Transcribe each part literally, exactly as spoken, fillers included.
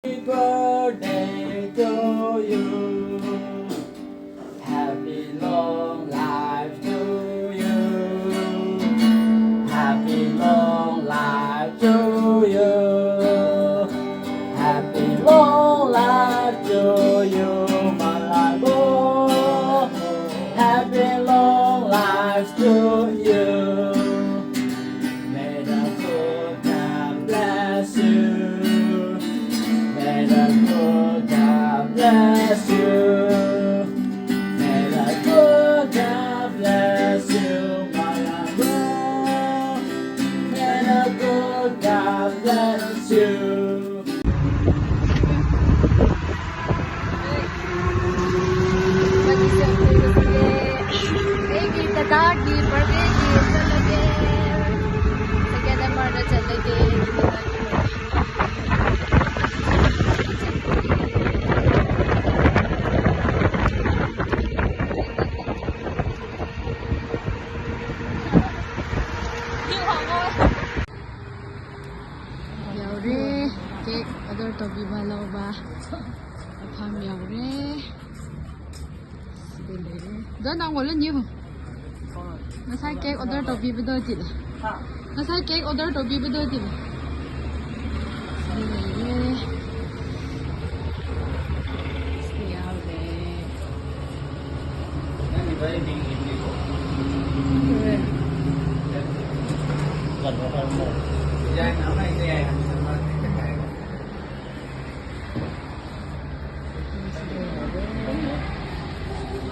Happy birthday to you. Happy long life to you. Happy long life to you. Happy long life to you, Malabo. Happy long life to you. May the good God bless you. May the good God bless you. May the good God bless you, Malabo. May the good God bless you. Aigi dadagi birthday gi chalage. Second M R da chalage. Yaore, cake order tobibo laobo. Apham yaore. Sidi leire. Zan nang wala niu. Ngasai cake order tobibo do di le. Ngasai cake order tobibo do di le. Sidi leire. Sidi yaore.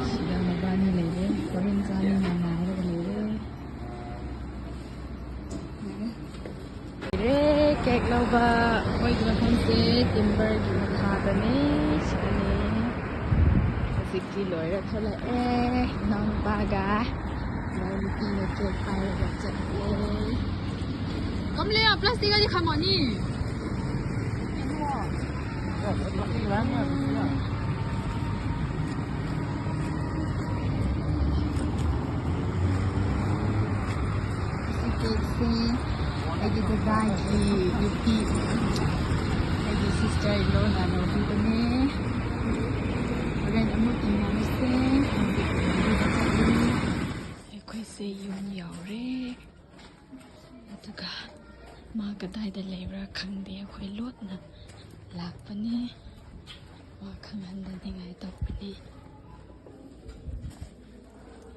Sida mabani leire, foreign chani nang nang leire. Re, cake laobo, hoi di mafamse, timber gi matha bane, sini. Hajiki loira thola e, nang paga, nang pina cake paiga chat e. Kamle, plastic adi khamani. Sise, aigi dadagi nupi, aigi sister in law na laobi bane. Horen amu tingna mase, aigise yum yaore. Aduga, ma kadaida leibra khangde akhoi lotna lakpane. Wa khanghan da dingai tokpane.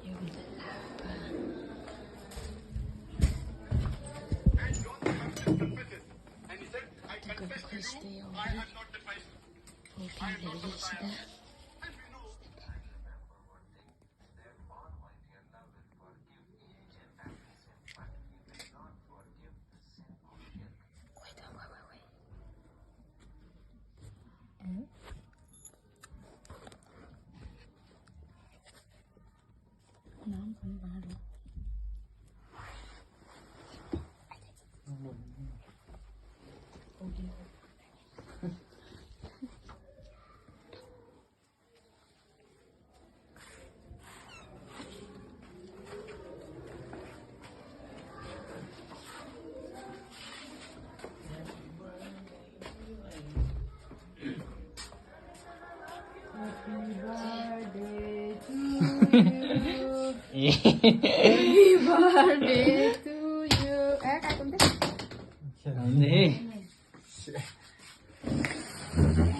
Yumda lakpa. Aduga akhoi side yaore. Obi leire sida. Happy birthday to you. Happy birthday to you. Eh, kai kumte. Ni.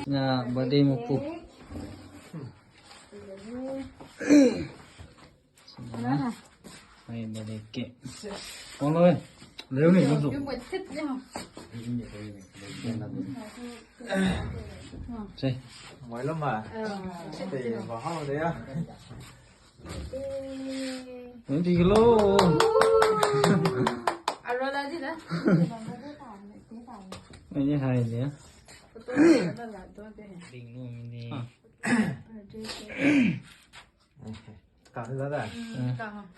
Na birthday mapu. Hai, birthday cake. Kong lo, eh. Leo ni, kong lo. Sai. Mai lo ma. Tei, ba hao de ya. Nanti kelo. Aro lagi dah. Ini hai dia. Ding nu ini. Kang dah dah. Hmm, kang.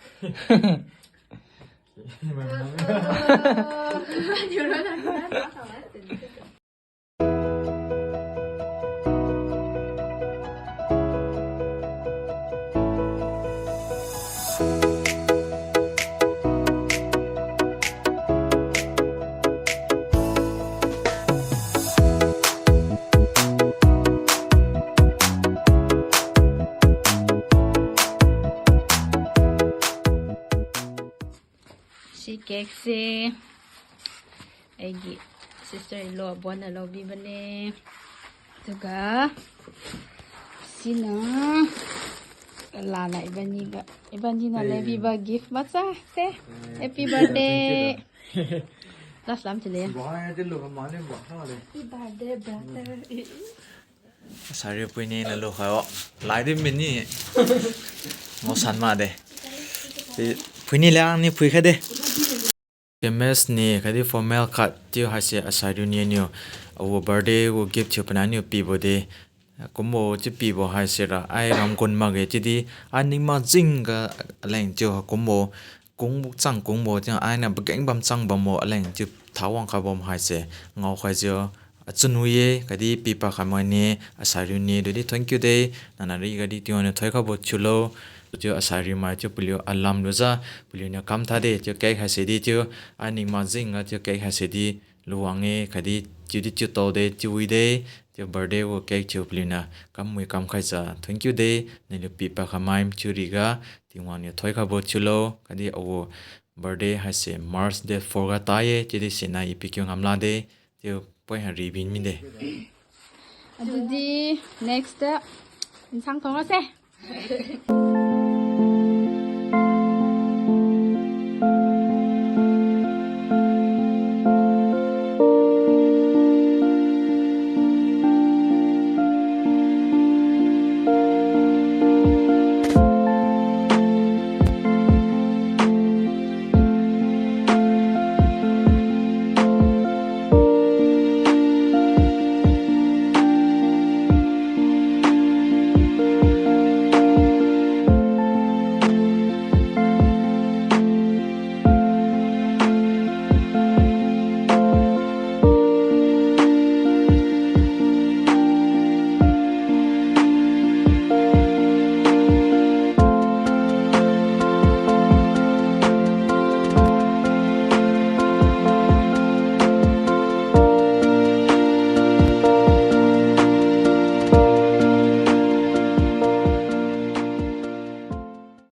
Next se, aigi sister-in-law abona laobibane. Aduga, sina, lala ibani ga, ibani na laibiba gift macha se. Happy birthday. Last lam chile. Happy birthday, brother. Asari phuini nalu khai o. Laidi mini. Ngaosan makde. Phuini liang ni phui khaide. Famous ni khatdi formal khat chiu haise asari niu niu. Agu birthday gu gift thiu panai niu pibo de. Kumbo chiu pibo haisera ai ramgun makge chiudi ai ningma jingga aleng chiu kumbo kung chang kungbo chiu ainiu pageng bam chang bambo aleng chiu thawang khabam haise ngaokhaijiu achun wi-e khatdi pipad khamai ne asari niu dudi thank you de. Nana rigadi Tingwang niu thoikhaibo thiulo. Chiu asari mai chiu paliu alam lujiu paliuniu kam thaide chiu cake haise di chiu ai ningma jingga chiu cake haise di luwang-e khatdi chiudi chiu taode chiu wide. Chiu birthday gu cake thiu paliuniu kamwi kamkhaijiu thank you de. Naliu pipad khamai chiu riga Tingwang niu thoikhaibo thiulo khatdi agu birthday haise March date four ga ta-e chiudi sina i pikiu ngamlade. Chiu poi ha ribin mide. Adudi next, nsang thongrose.